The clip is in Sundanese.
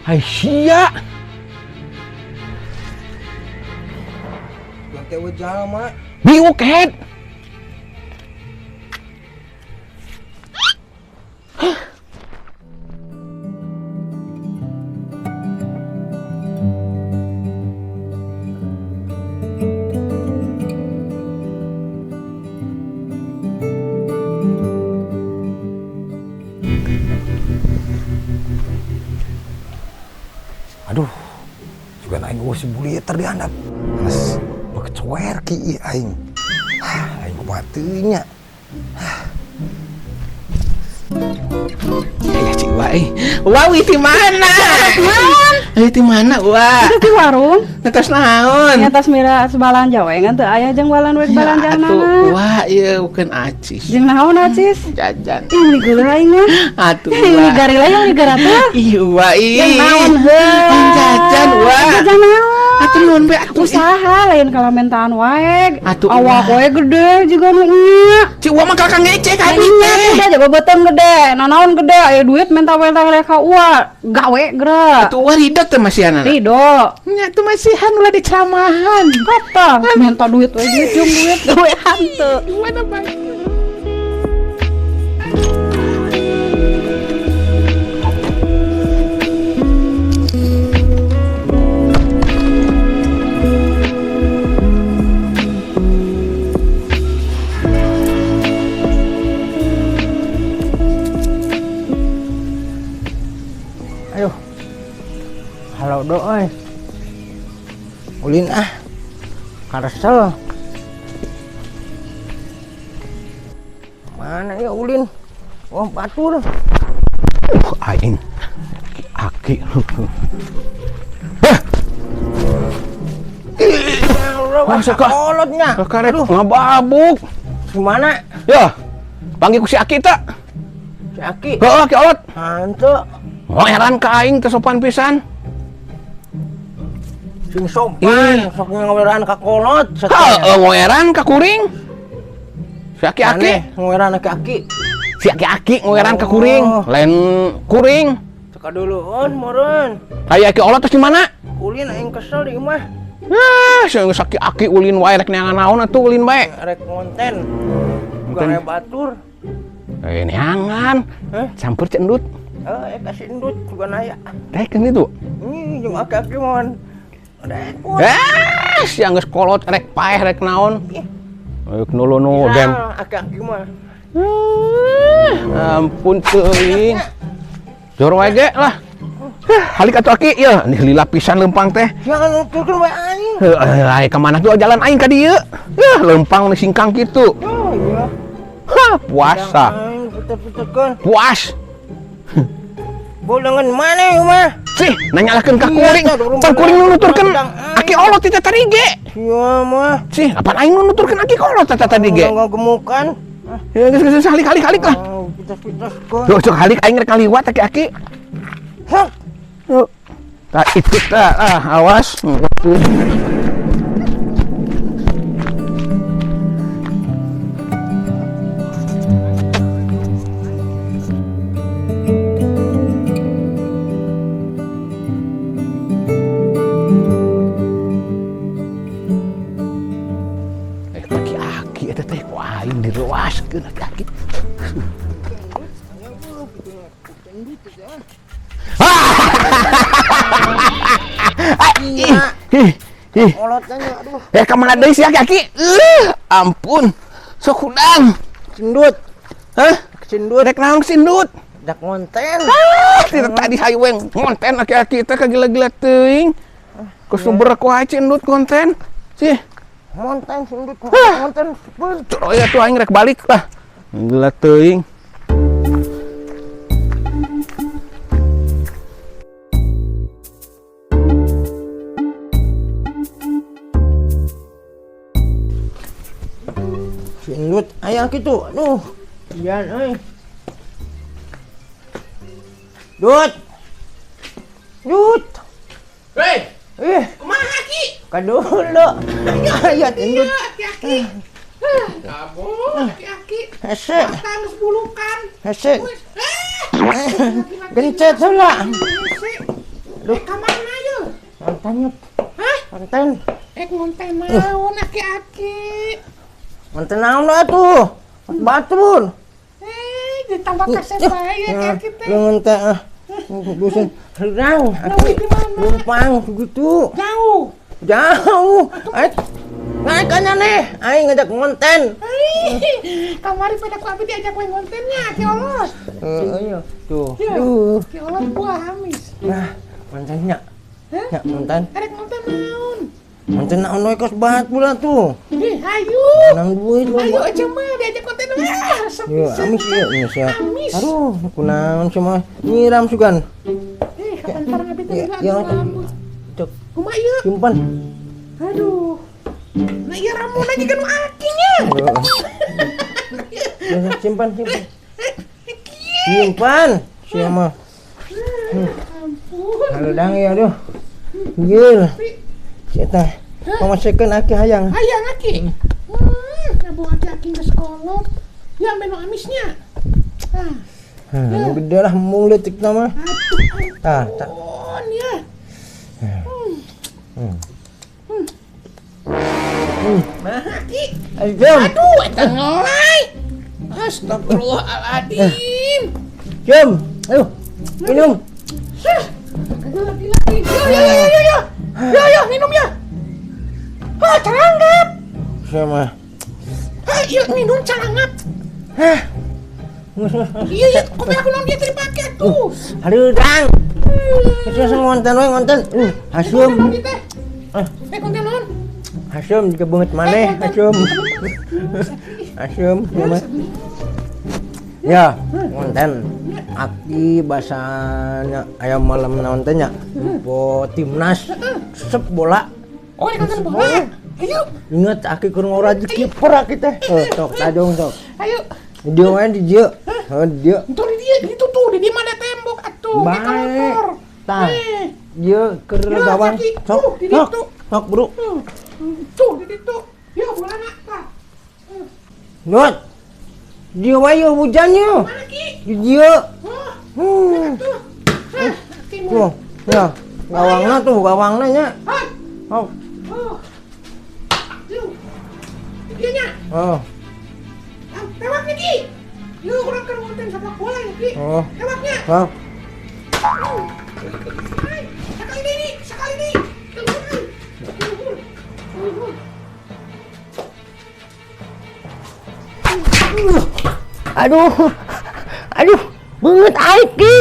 Hai sia. Yang teh jalma. Biuk head. Aduh, juga aing eueuh si buliter di handap. Geus bekecuer ki aing. Aing kumaha teu nya. Ya cik wa eh. Wa ti mana? Eh ti mana wa? Itu di warung. Netes naon? Nyatas mira balanja we ngan teu aya jeung balan we balanja Atuh mana. wa ieu bukan acis. Jeung naon acis? Jajan. Ih meuli geuleuh aing mah. Atuh Ih meuli wa. garila yang meuli garatuh. Ih wa ih. Jeung naon heuh. Jajan wa. Jajan naon? Atuh nuhun be atuh. Usaha lain kalamentaan wae. Atuh, awak ulah. wae gede juga nu nya. Cik wa mah kakak ngecek abi Nya teh. udah jago beuteung gede, nanaon gede, aya duit menta-menta ka uwa, gawe geura. Atuh wa ridho teh masihanana. Ridho. Nya tuh masihan ulah diceramahan. Kata minta duit we duit jeung duit gawe hanteu. Gimana bang? Aduh. Halo do euy. Ulin ah. Karesel. Mana ya ulin? Oh, batur. Aing. Aki. Masuk ka. Kolotnya. Karet ngababuk. Gimana? Ya. Panggil ku si Aki tak? Si Aki. Heeh, Aki olot. Hantu. Ngoeran ka aing teh sopan pisan. Sing sopan, sok ngoweran ka kolot. Heeh, ngoeran ka kuring. Si Aki-aki. Ngoweran aki-aki. Si Aki-aki ngoeran ka kuring, lain kuring. Ceka duluan meureun. Aya Aki olot terus di mana? Ulin aing kesel di imah. Ah, si aki-aki ulin wae rek neangan naon atuh ulin bae. Rek ngonten. Gawe batur. Eh neangan. Hah? Campur cendut. Eh, kasih endut juga naya. Teh kan itu. Ini jeung aki-aki mohon. Rek. Eh, siang geus kolot rek paeh rek naon. Rek nulu nu dem. Aki-aki mah. Ampun teuing. Jor wae ge lah. Halik atuh aki ieu, nih lila pisan lempang teh. Jangan nuturkeun wae aing. Heuh, ai ka mana tuh jalan aing ka dieu? Yeuh, lempang nu singkang kitu. Oh iya. Hah, puasa. Aing puter-puterkeun. Puas. Bolengan mana ieu mah? Sih, nanyalakeun ka kuring. Pan kuring nu nuturkeun aki olot teh tadi ge. Iya mah. Sih, apaan aing nu nuturkeun aki kolot teh tadi ge? Gemukan. Ya geus geus halik halik halik lah. Puter-puterkeun. Duh, sok halik aing rek kaliwat aki-aki. Hah. Tah itu tah, ah, awas. Eh, aki-aki eta teh ku aing direwaskeun aki-aki. Ih, Kolotnya aduh. Eh, ka mana deui si aki-aki? Ampun. Sok hudang. Cendut. Hah? Cendut. Rek naon sindut? Dak ngonten. Ah, tidak tadi hayueng ngonten aki-aki teh kagila-gila teuing. Ku sumber ku wae cindut konten. Sih, Ngonten sindut ngonten. oh ya tuh aing rek balik lah. Gila teuing. Sindut aya kitu. Aduh. Biar euy. Dut. Dut. Hei, Ih, kumaha ki? kadulu. Aya tindut. Aki-aki. Kamu aki-aki. Hese, Geus bulukan. hese. Gencet heula. Aduh. Ka mana yeuh? Konten. Hah? Konten. Ngonten naon aki-aki? Konten naon atuh? Batur. Ditambah kaset bae ya aki teh. Leungeun teh ah. Dusun hudang. Numpang gitu. Jauh. Jauh. Naik aja nih, aing ngajak ngonten. Kamari pada ku abi diajak we ngontennya, Ki Olos. Heeh, iya. Tuh. Ki Olos buah amis. Nah, kontennya. Ya, konten. Arek konten naon? Konten naon we kos banget pula tuh. Ih, hayu. Nang duit Hayu aja mah diajak konten ah, resep pisan. Amis ieu geus ya. Aduh, kunaon cuma nyiram sugan. Kapan parang abi teh rambut. Cok. Kumaha ieu? Simpan. Aduh. Nah iya ramu lagi kan akinya. Simpan, simpan. Simpan. Siapa? Ampun. Haledang ya aduh. Gil. Eta. Pamasekeun aki hayang. Hayang aki. Ngabawa aki ke sekolah. Ya menu amisnya. Ah. Nu gede lah embung leutik mah. Atuh. Tah, ya. Nah, aki. Aduh, eta ngelai. Astagfirullahaladzim. Jom. Ayo. Minum. Lagi-lagi. Yo yo yo yo yo. Yo yo minum ya. Ah, calanggap. Sama. Ah, iya minum calanggap. Hah. Iya iya, kopi aku non dia terpakai tuh. Hareudang. Geus ngonten we ngonten. Hasum. Eh, konten naon? Hasum juga banget maneh, hasum. Hasum, ya, ngonten. Aki bahasanya ayam malam naon teh nya. Empo timnas sep bola. Oh, ini konten bola. Ayo. Ingat aki keur ngoraj kiper aki teh. Sok tajong sok. Ayo. Dia wae di dieu. Heuh, di dieu. Tuh di dieu gitu tuh, di dieu mana tembok atuh, di kolor. Tah. Dieu keur gawang. Sok, sok. Sok, Bro. Tuh di ditu. Ya bolana tah. Nut. Dieu wae hujan yeuh. Mana ki? Di dieu. Tuh. Tuh, ya. Gawangna tuh, gawangna nya. Oh. Oh. Yuk. Di dieu nya. Oh. Tewaknya ki. Yuk, urang keur ngonten sepak bola ya ki. Oh. Tewaknya. Oh. Sekali ini, sekali ini. Aduh. Aduh, beungeut aing ki.